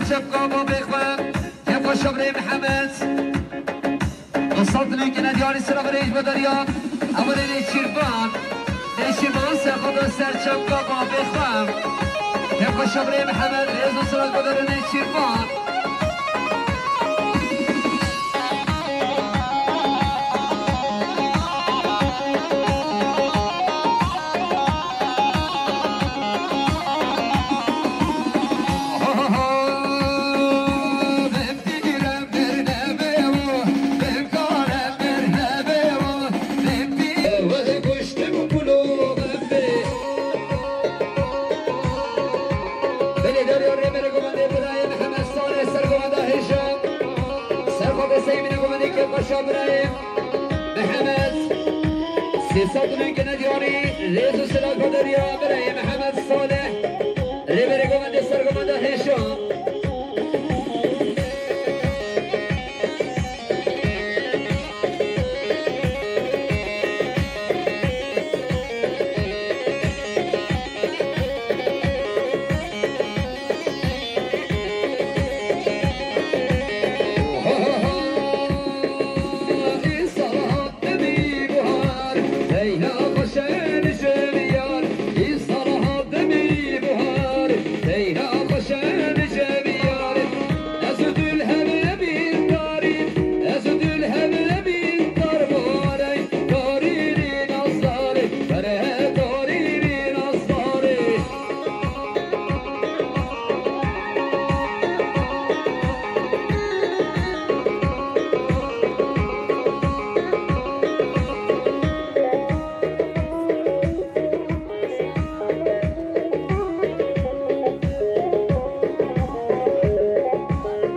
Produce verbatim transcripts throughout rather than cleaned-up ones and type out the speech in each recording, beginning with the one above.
Çepka babê xwe, kêfa şabrê Mihemed. Qisat nûkine diyarî sira virêj be derya. Emirê Nêçîrvan. Nêçîrvan serxwe be ser çepka babê xwe. Kêfa şabrê Mihemed, rêz û sira guderê Nêçîrvan. Belê derya rêberê govendê birayê Mihemed Salih ser govenda hêja. Ser xwe desteyê mîna govendê kêfxweşa birayê Mihemed. Sê sed û newkine diyarî rêz û silav derya birayê Mihemed Salih. Rêberê govendê ser govenda hêja.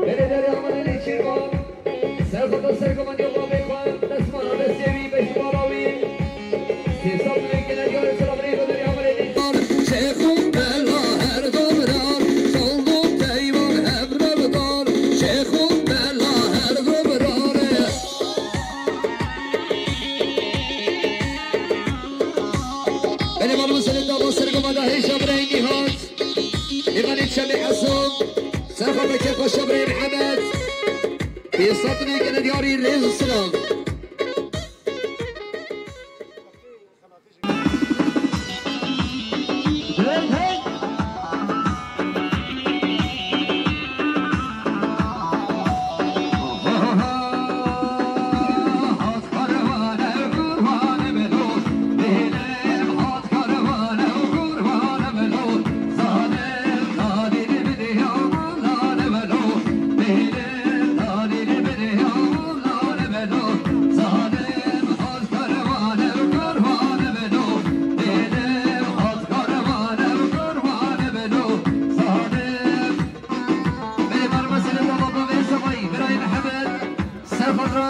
Belê derya Amerê Nêçîrvan. Ser xwe da ser gomandiya babê xwe, destmala destê wî, beşî bala wî. Sê sed û yekine diyarê sira birê goderê Amerê Nêçîrvan. Şêxo bela her dobrar, soldo peyvan hevra bidar. Şêxo bela her dobrar. Belê bala meselê da ba ser gomanda hêja birayê Nîhat. Mêvanê Çemê Heso. Ser xwe be kêfxweşa birayê Mihemed. Pêsat nêkene diyarî rêz û silav. Bêvar meselê baba bê Semayî, birayê Mihemed, ser xwe re,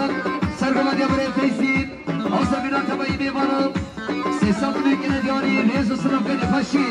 ser gomediya birê Feyzî, hewsa bîna temayî mêvanan, sê sed û newkine diyarî, rêz û silav kenê xweşî.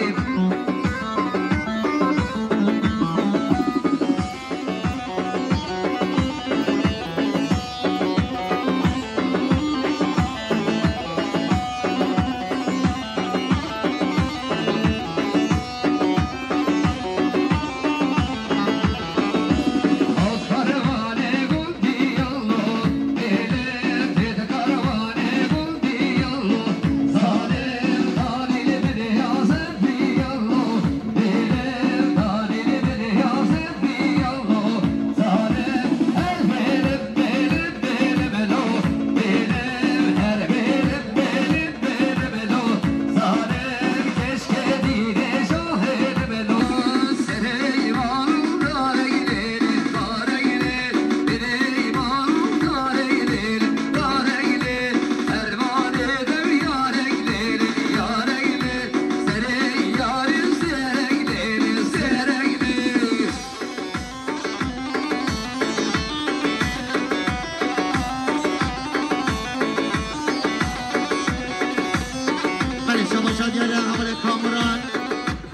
Belê, şabaşa diyar e hevalê Kamuran,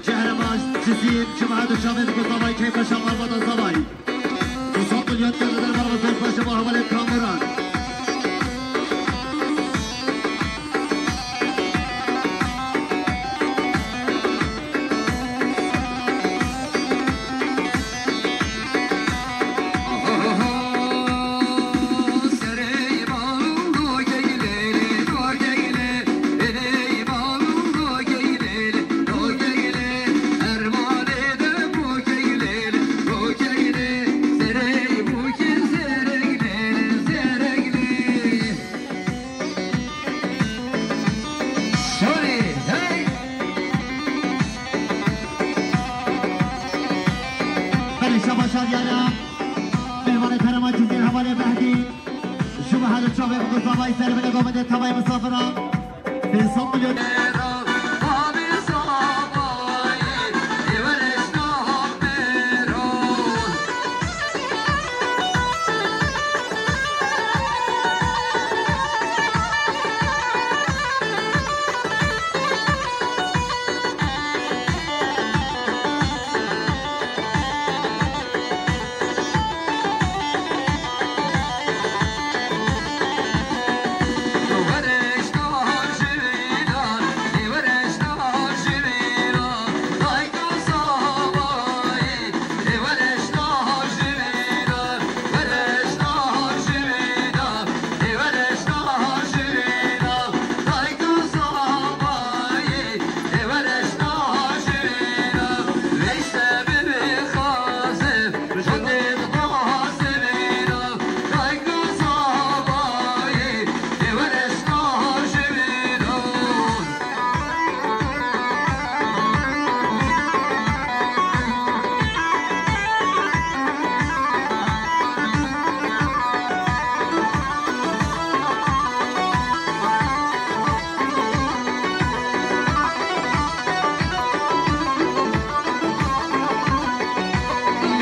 Cehrebaş, Cizîr, Cumhuriyet Şamê dikû zavayî, keyfe şama vada zavayî. Du sed milyon kere der bana keyfe şama hevalê Kamuran. Çavê bi gozavayî ser bine govendê tevayê misafiran. Pênc sed milyon.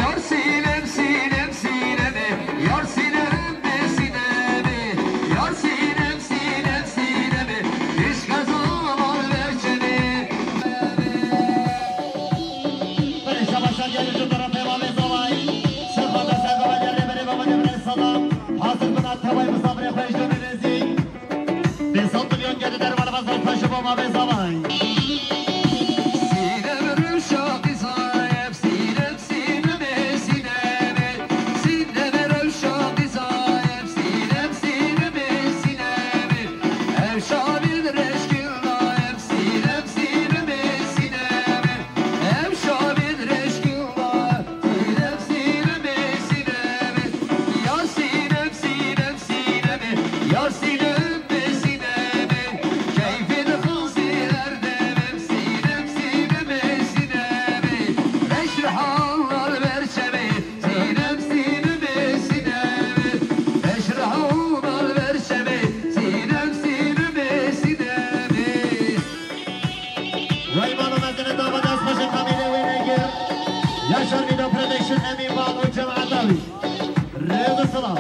Yar sinem, sinem, sineme, yar sinem, sineme, yar sinem, sinem, sineme, iş kazanan verçene. Belê şabaşa gelin ji tarafê Mamê Zavay. Şirxanda ser baba derê berê baba devrê Sadam. Hazir bina tevayê misafirê xwe ji dönê nêzî. Pênc sed milyon geldi dervara vazal paşê bo Mamê Zavay. Sinem rewşa qîzayem, sinem, sinem, sinem, sinem rewşa qîzayem, sinem, sinem, sinem. Ev şavên reşkî dayem, sinem, sinem, sinem. Ev şavên reşkî dayem, sinem, sinem, sinem. Ya sinem, sinem, sinem. Ya sinem, sinem. Keyfê dixwazî her demem, sinem, sinem, sinem. Beş rihalar berçemê. Sinem, sinem, sinem, beş rahû dal berçemê. Sinem, sinem, sinem. Wey mano mezine dava dest xweşe kamîrê wê negir. Yaşar Video Production, Emin Bal û cemaeta wî. Rêz û silav.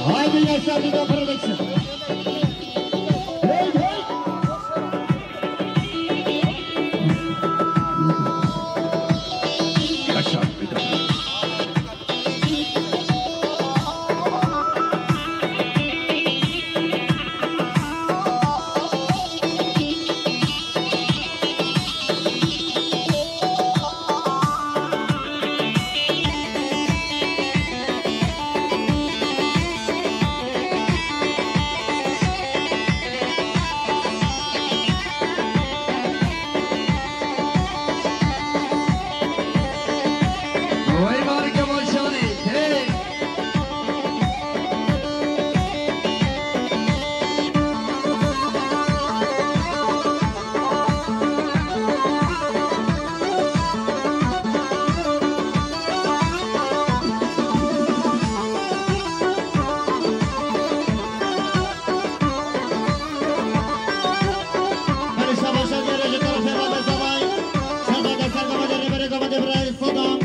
Haydi Yaşar Video Production. Hey, hey. Wey Marika Başanê, hey! Belê şabaşa diyare ji tarafê Rabê Zavay. Şerda de ser gava de rêberê gava de birayê Sadam.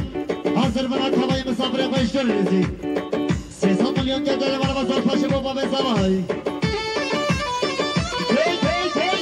Hazir bina tavayê misafirê xwe ji rêzî. Sê sed milyon gel dere bana basar paşê bo Babê Zavay. Hey, hey, hey.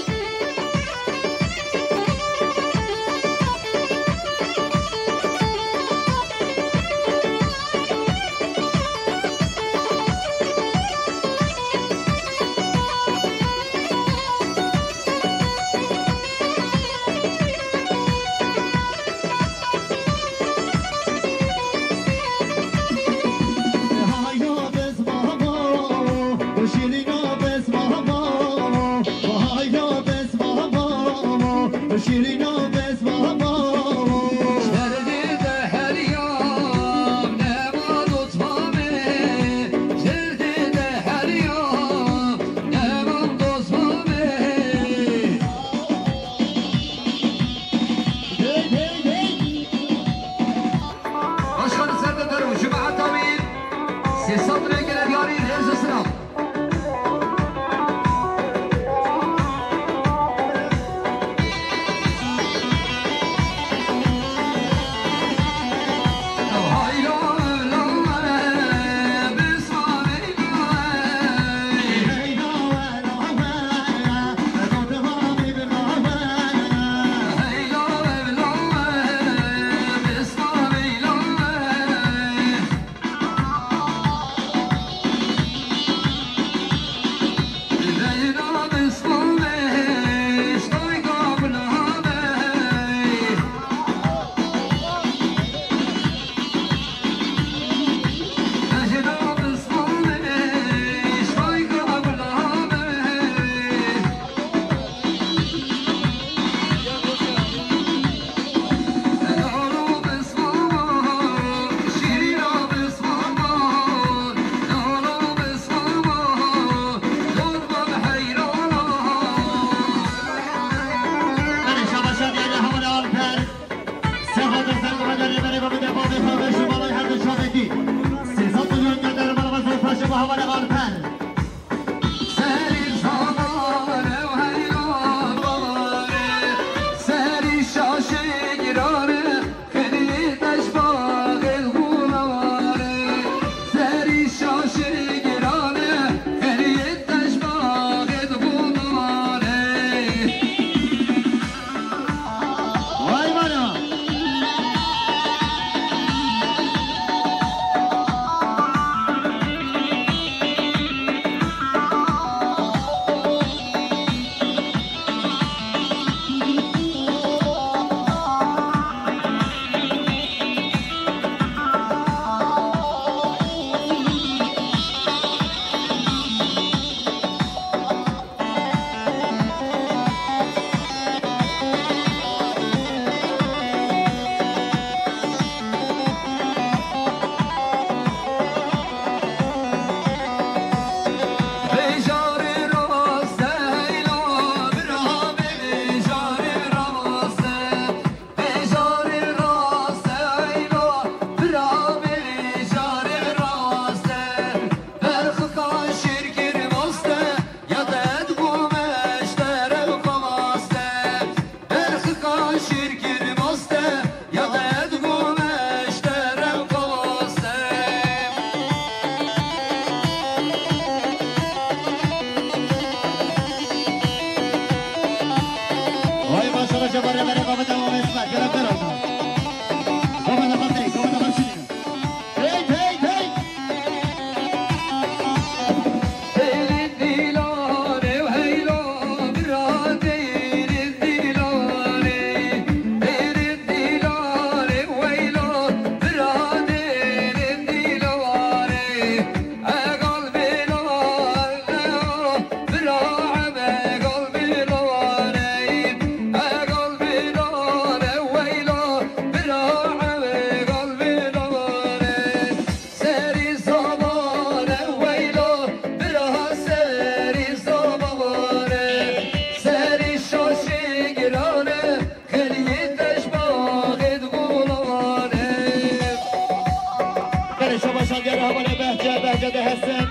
Cede Hesen,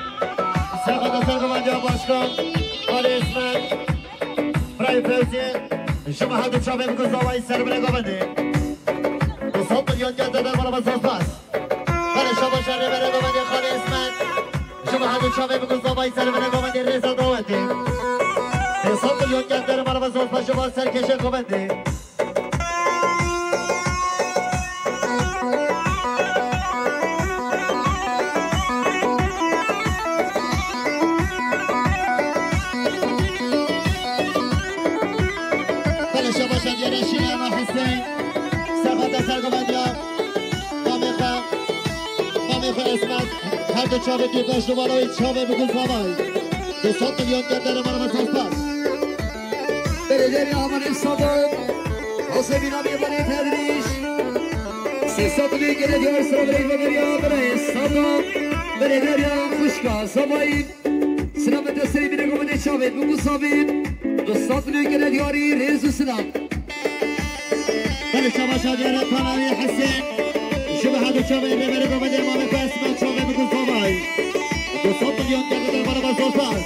Serxada Sergovendiya Başkan, Xalê İsmet, Brayê Fevzî, ji me her du çavê bikin zavayî ser binê govendê. Du sed milyon gel dede bana bes spas. Xalê şabaş e rêberê govendê Xalê İsmet. Ji me her du çavê bikin zavayî ser binê govendê rêza dawetê. Du sed milyon gel dede bana bes spas ji van serkêşê govendê. Belê şabaşa diyare Şîrana Hüseyin. Serxada Sergovendiya. Mamê xwe, mamê xwe Esmet. Her du çavê dî beş numara wê çavê bi gul zavay. Du sed milyon gel dere mara spas. Belediye Aman Esado. Hasebîna Mêvanê Tedrîş. Sê sed lê gele diyar sıra belediye veriya bere Esado. Belediye Xuşka Zavayî. Silamet destê bîne govendê çavê bi gul zavê. Du sed lê gele diyarî rêz û silam. Belê şabaşa diyare Tanavî Hesên. Ji bi her du çavê rêberê govendê mamê xwe Esma çavê bi gul zavay. Du sed milyon gel dede bana bes spas.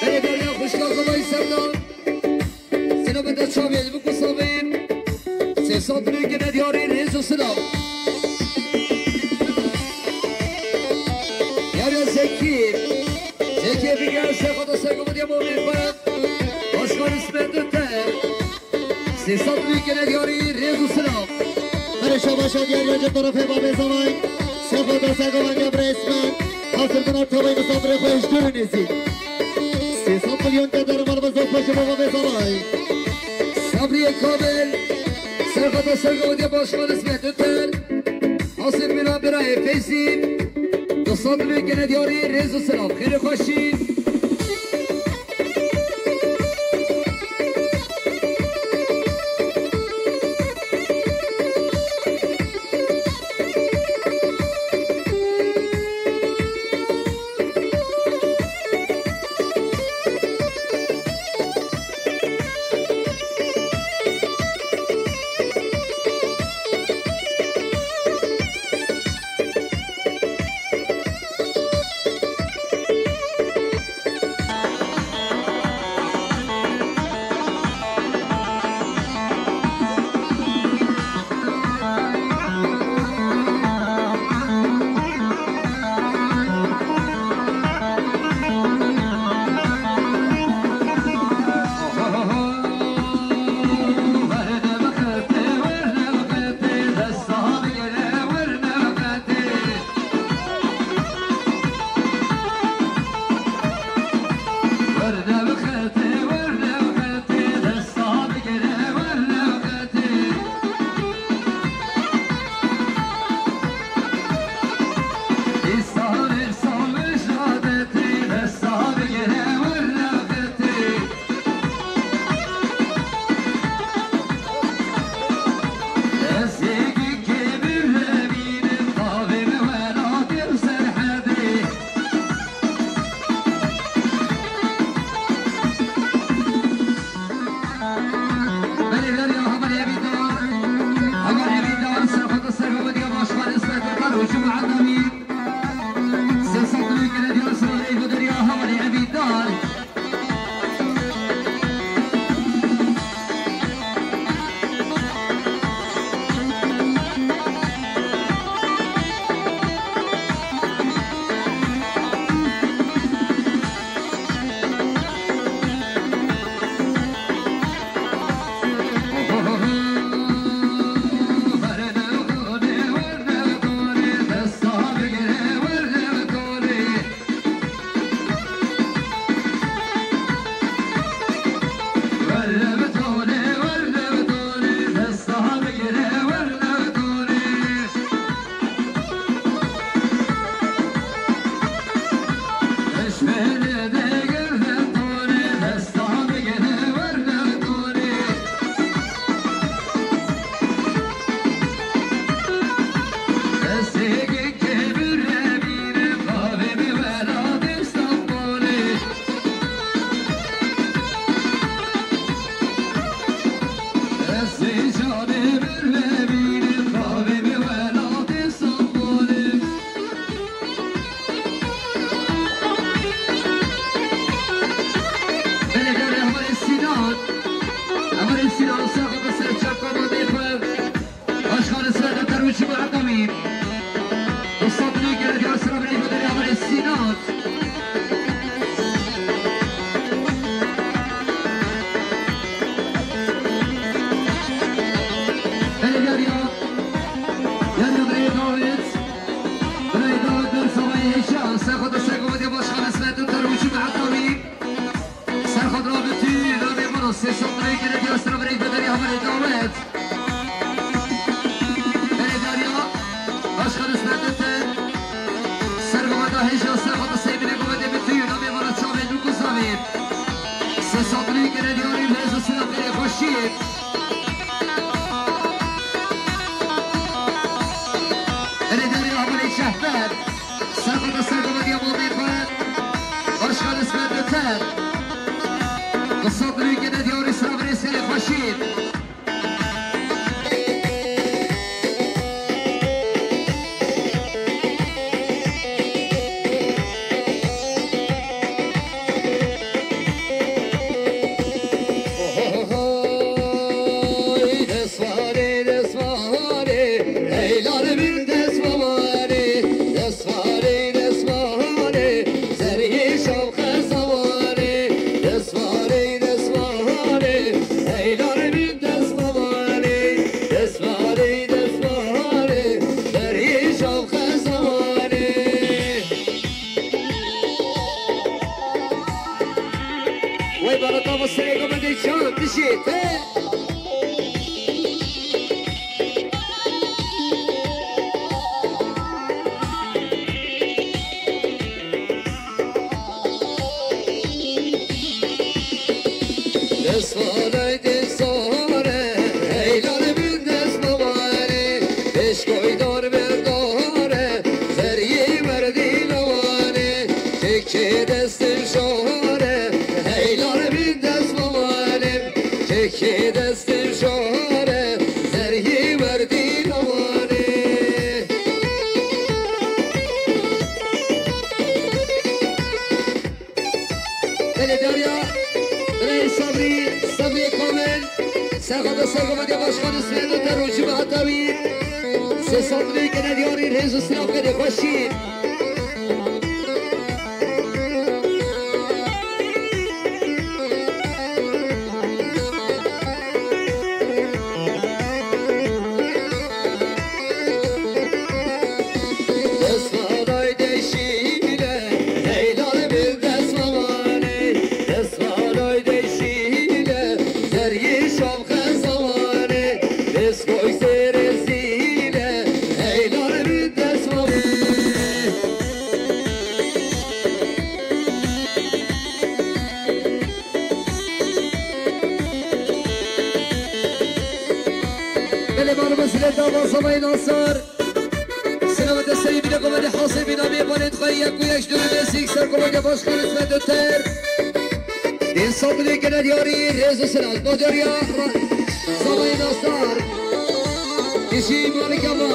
Belediye Xuşka Zavayî Serdar. Selamet çavê bi gul zavê. Sê sed lê gele diyarî rêz û silam. Yare Zekî. Zekî bigel Serxada Sergovendiya mamê xwe. Başkan İsmet Öter. Sê sed lê gele diyarî rêz û silam. Belê şabaşa diyar ya ji tarafê babê zavay. Serxada Sergovendiya birê Esmet. Hasir bina tavayî misafirê xwe ji dûr û nêzîk. Sê sed milyon te derim al bezal paşê baba bezalay. Sabriye Kamil, Serxada Sergovendiya Başkan İsmet Öter, Hasip Mila Birayê Feyzî, du sed milyon gele diyarî rêz û silam. Xêrê xweşî. Qisat lûkê de diyarî sira birê serê xweşî. Oy, destvarê, destvarê, heylar bin destvarê, destvarê, destvarê, serê şav xezawanê, destvarê, destvarê, heylar bin destvarê, destvarê, destvarê, serê şav xezawanê. Wey, bana tava serê gomedê can dişê te. Destvanay destane, heylan bin destmamane, eşkoy dar berdare, zerye werdî lawane, çekê destim şahane, heylan bin destmamane, çekê destim şahane, zerye werdî lawane. Belediya Birayê Sabrî, Sabrî Kamil, serxada serxada başkanı Seydo Terocî ve Atavi, sesandırı genel yarı rezu sınav kede başı. Destvanay deşîne, heylan bin destmamane, destvanay deşîne, zerye şav xezawane, destkoy serezîne, heylan bin destmamane. Belê, malum, Zilê Dava Zavayê Nasar. Selamet serî bîne komedî hasê bîna bê balê dixwayî yek û yek ji dûrî nêzîk ser komedya başkanê Smet Oter. Dê sabirê gene diyarî rêz û selam. Bajarya Zavayê Nasar. Kişî Malik Ama.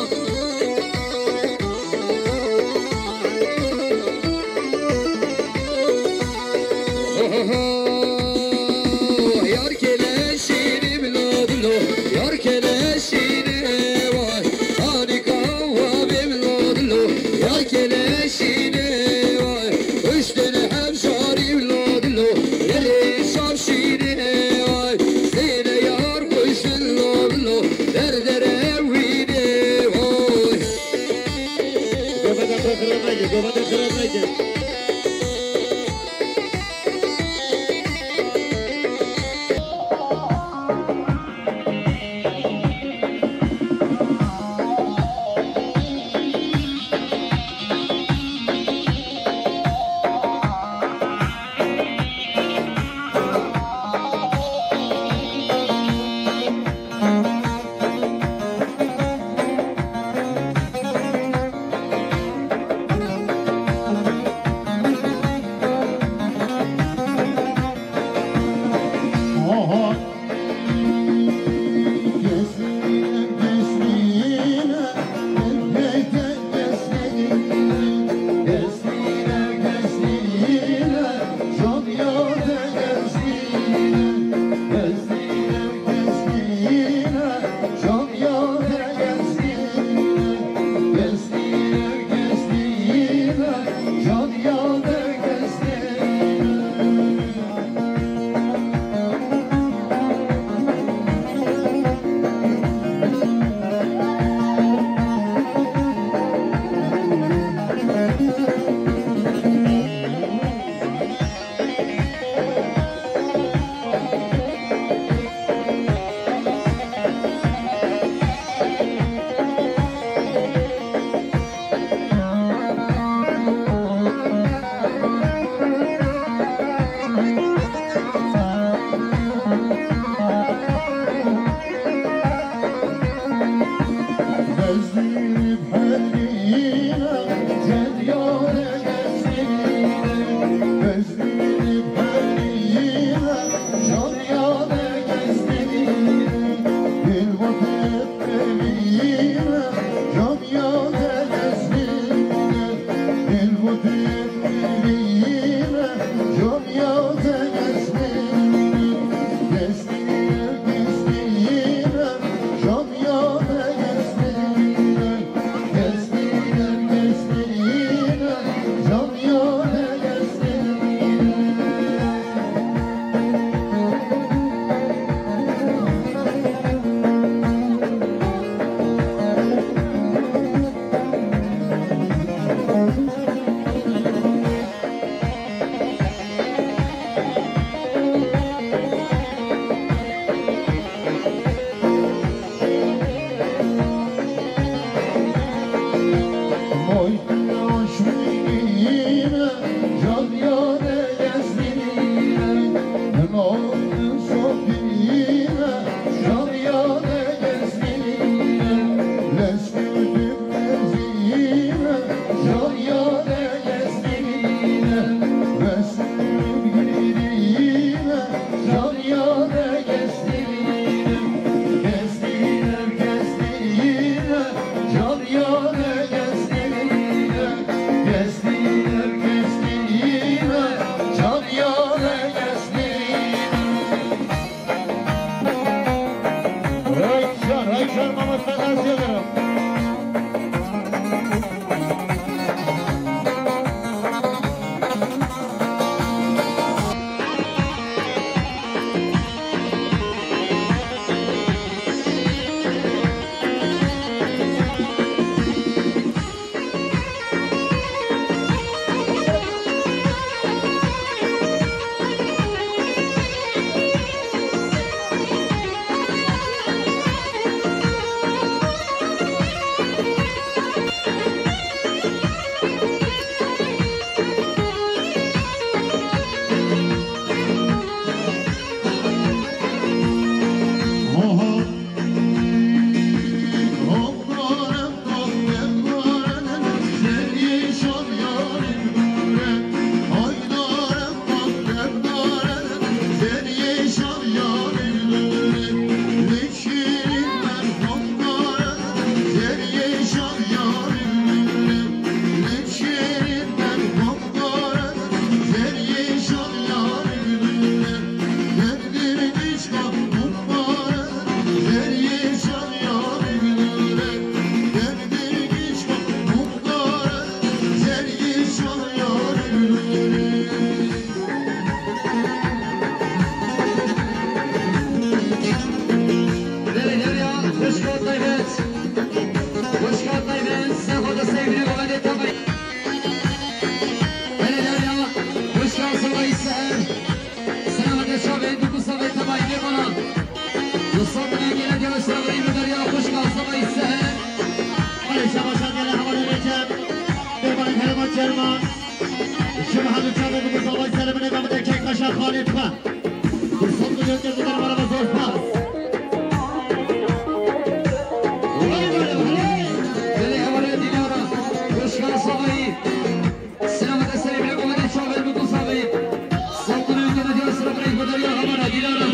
Yar keleşînim lodlo, yar keleşîne vay. Anika wa bim lodlo, yar keleşîne vay. Kuştin hem şarîm lodlo, yere şamşîne vay. Seyne yar kuştin lodlo, derdere wîne vay. Govende xira nayke, govende xira nayke. Belê Derya, xwişka taybet. Xwişka taybet, sen xwe destê vîrê xwe vedê tevayî. Belê Derya, xwişka Sewayî Seher. Selamete çavê, du ku savê tevayî bê bana. Dostlar, bine gele diye selamı Derya, xwişka Sewayî Seher. Alê şabaşa gele havalı Recep. Derman Herman Cerman. Şu Muhammed Çavê, du ku savê selamını gamı de kek kaşa Halil Khan. Belê hevalê Dilara, xwişka Sewayî. Selamete serê bile, xwe vedê çavê, du ku savê. Saltanê û kene diya sira bile, xwe derya xebera Dilara.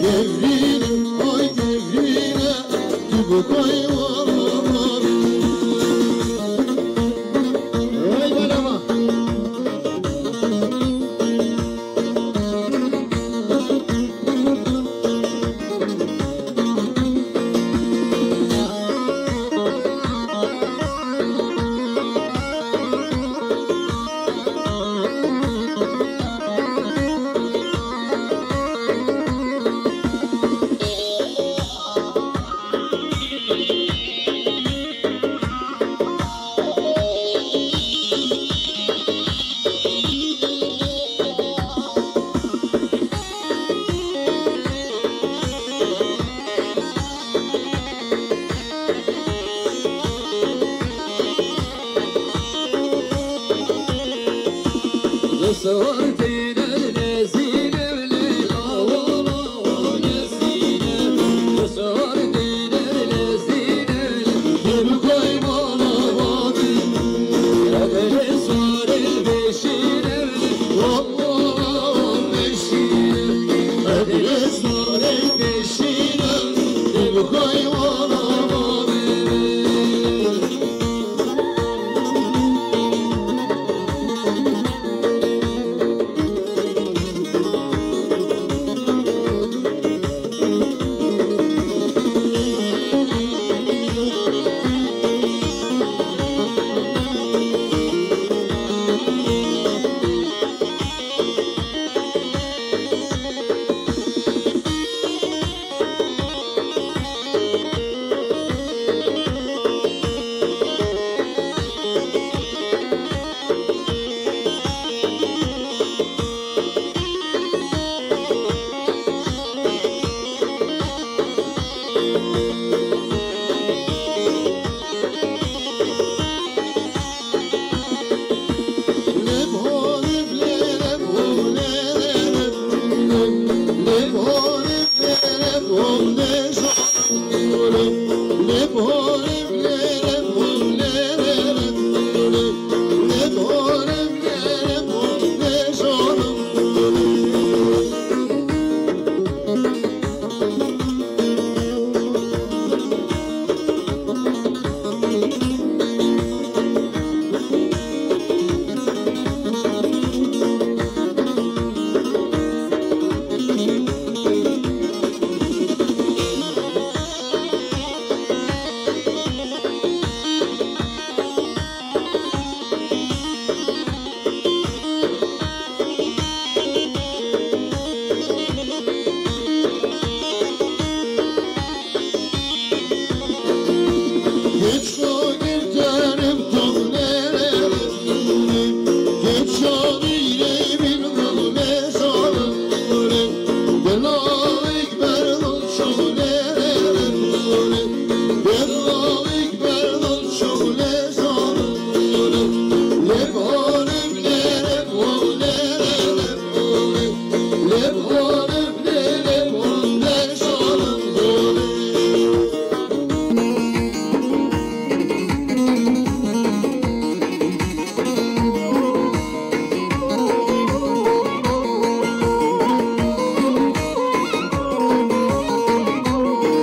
Devrîne, oy devrîne, tu bi koy wala. Oy balama.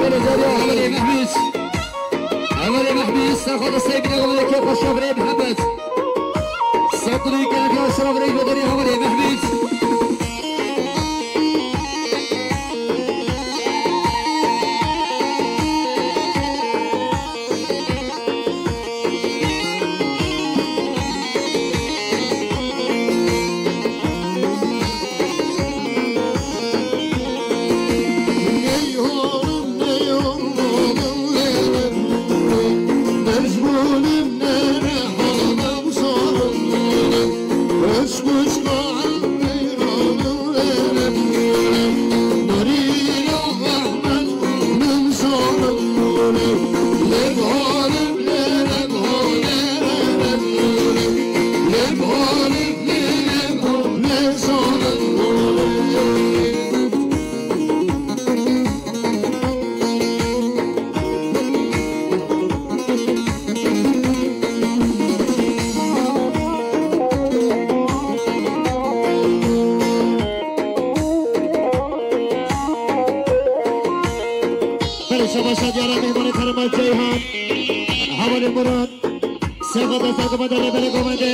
Belediye Hevalê Mehmûd. Hevalê Mehmûd, serxwe destê bîne hevalê kê xweşa birê Mihemed. Sed û newî gelek ya şira birê Bedirê hevalê Mehmûd. Şadiyara mehmanê Karaman Ceyhan, Hevalê Murat, Seyfa Desta Gomende, Rêberê Gomende,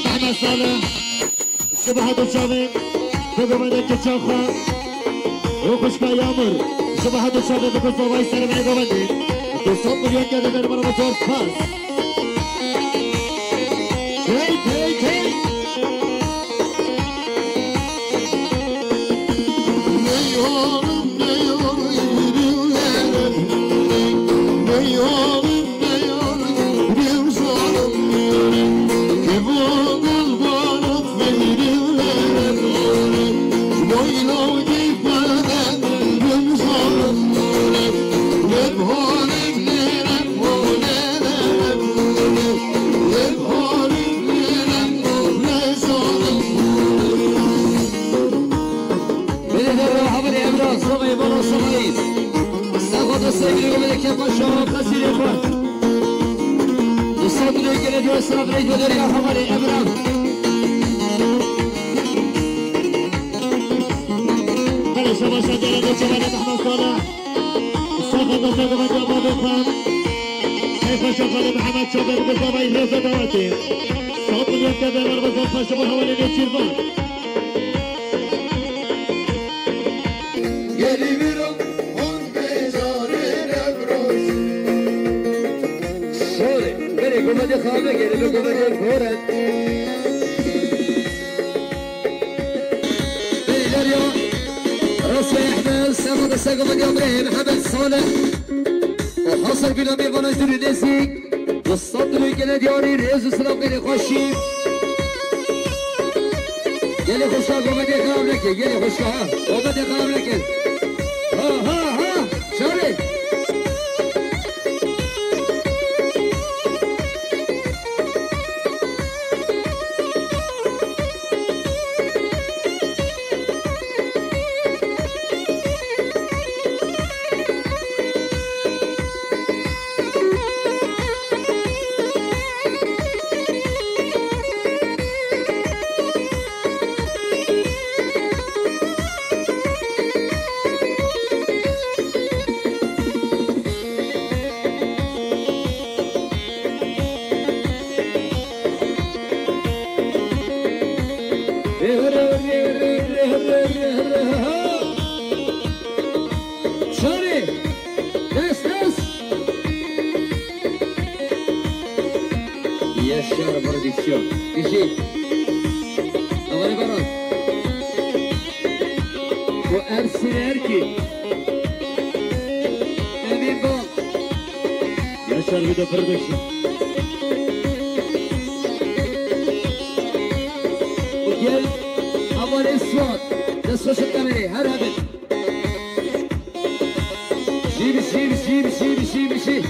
Mehmet Salih, Şubahat û Çavê, bi Gomende Keçaxa, û xwişka Yamur, Şubahat û Çavê, bi Gozavayî Serê Berê Gomende, du sed milyon geldi dermana motor pas. Hey, hey, hey! Belediye Rehberî Emrah Somayî, Bala Somayî. Sağ ol, sevgili Ömer Kemal Şahap, Hazire Park. İstanbul'da gelen diyor, sıra Bey Göderi, Havari Emrah. Hele şabaşa gelen de Cemal Ahmet Sala. Sağ ol, sağ ol, Cemal Ahmet Sala. Seyfa Şafali Mehmet Çadır, Mustafa İlyas Davati. Sağ ol, Yekte Bey, var, var, var, Paşa, bu Havari Neçirvan. Gelî vîro hûn bêjarê Newroz. Sorê, berê gomedê xabe gelê, bi gomedê gore. Beyler ya, Rasul Ehmed, Sema da Sega Media Bre, Mehmet Salih. O Hasan Gülami, Vanaj Dürü Nezik. Dostlar, gele diyarî rêz û silav, gelê xweşî. Gelê xweşa, gomedê xirab neke, gelê xweşa, ha. Gomedê xirab neke. Ha, ha, ha. Çare. Şarê! Dest, dest! Yaşar Prodüksiyon. Dijî. Avarê Baran. Bu Ersin Erkin. Emin Bal. Yaşar Video Production. Bu gel Avarê Suat. Dest hoşun kamerayı. Her hafif. Şî bi şî bi şî bi şî bi şî bi şî.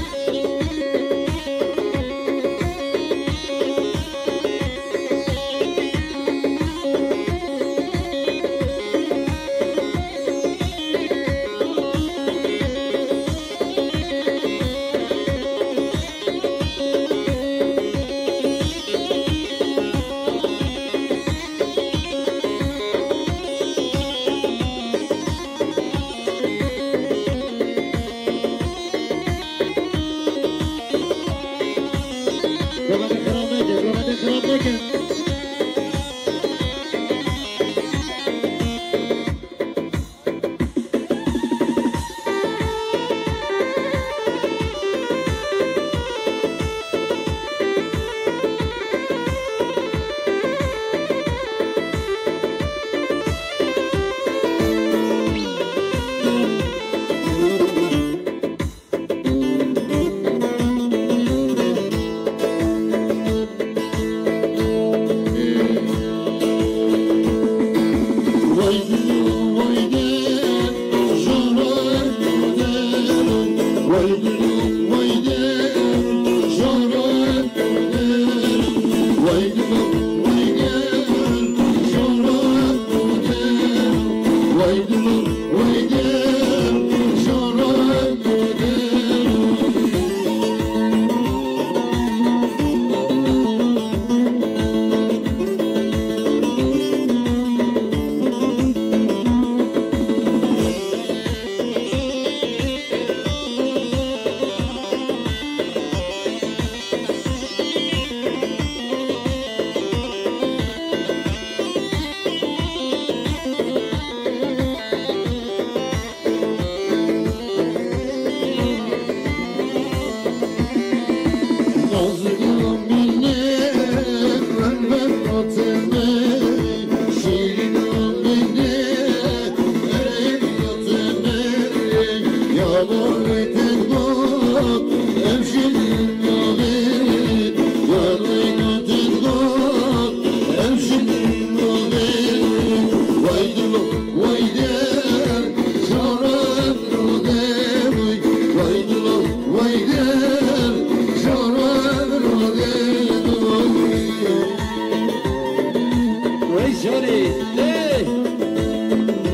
Canê, ê!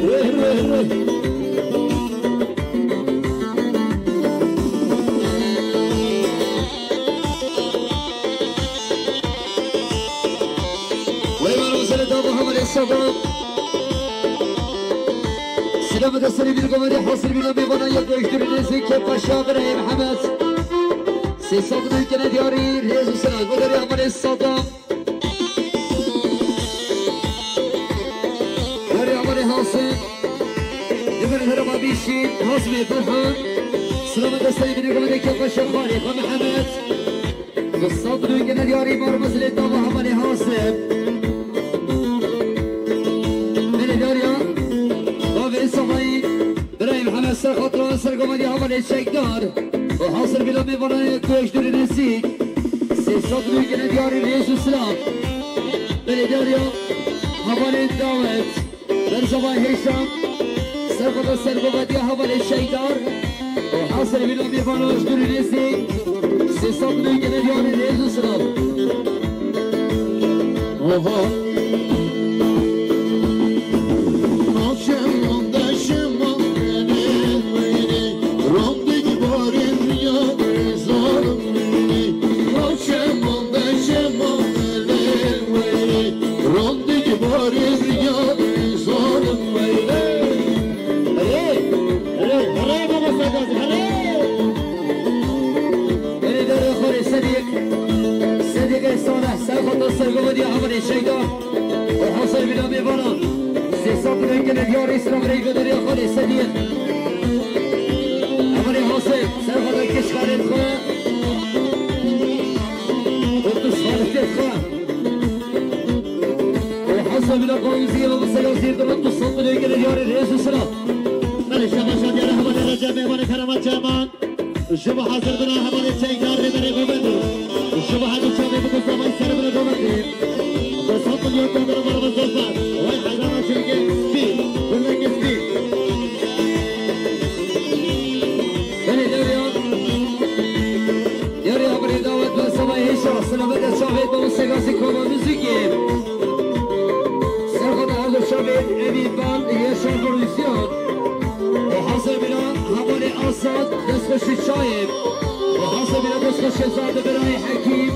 Rê, rê, rê. Wey, mero, sere da bu hevalê Sedam. Selamê destê bîr, gomerî hasir bîna, mêvana yek, eşdurî nêzî, kêf xweşa, birayê Mihemed. Sê sed nû kene diyarî, rêz û selam. Gomerî hevalê Sedam. Yarê hevalê Hasim. Li vir herêma Bîşîn, Hasimê Ferhan. Silamê destê bîne, gomerê kêf xweşa, xalê xwe Mihemed. Bi sed nû kene diyarî, mar mezilê dava hevalê Hasim. Belê diyariya. Bavê Savayî. Birayê Mihemed, ser xatira, ser gomerî hevalê çekdar. Û hasir bîna, mêvana yek, eşdurî nêzîk. Sê sed nû kene diyarî, rêz û silam. Belê diyariya hevalên dawet. Berzava Hêşam. Ser xatira, ser gomerî hevalê çekdar. Û hasir bîna, mêvana eşdurî nêzîk. Sê sed nû kene diyarî, rêz û silam. Oho. Navçe mande şema elê weyne, randik barê diya zalim weyne. Navçe mande şema elê weyne, randik barê diya zalim weyne. Hey! Hey! Hey! Baba Sedaq, hey! Erê dere xorê Sedîq. Sedîqê Salih, ser xatira, ser gomerî hevalê çekdar. Û hasir bîna, mêvana. Sê sed lêkine diyarî, silam rêk ve derya xalê Sedîq. Hevalê Hasim, ser xatira kişxalê xwe. Û tu xalê xwe. Û hasir bîna, qawizî ve mesela zîr dirin, tu sed lêkine diyarî, rêz û silam. Belê, şebaşa diyarî hevalê Recep, mêvanê Keramet Cemal. Ji bo hazir bûna hevalê çekdar rêberê Govendî. Ji bo hemî çavê biku zavayî ser bine Govendî. Bi sed milyon dolara merhaba zor zor. Vay hezara çilkê spî. Gulekê spî. Belê deriya. Deriya birê dawet ve zavayî hêşa. Silamete çavê bo segazî koma muzîkê. Ser xwe de her du çavê evî ban yeşan bo rûzyan. Û hazir bîna hevalê Azad, destxweşî çayê. Û hazir bîna destxweşê Zade birayê Hekîm.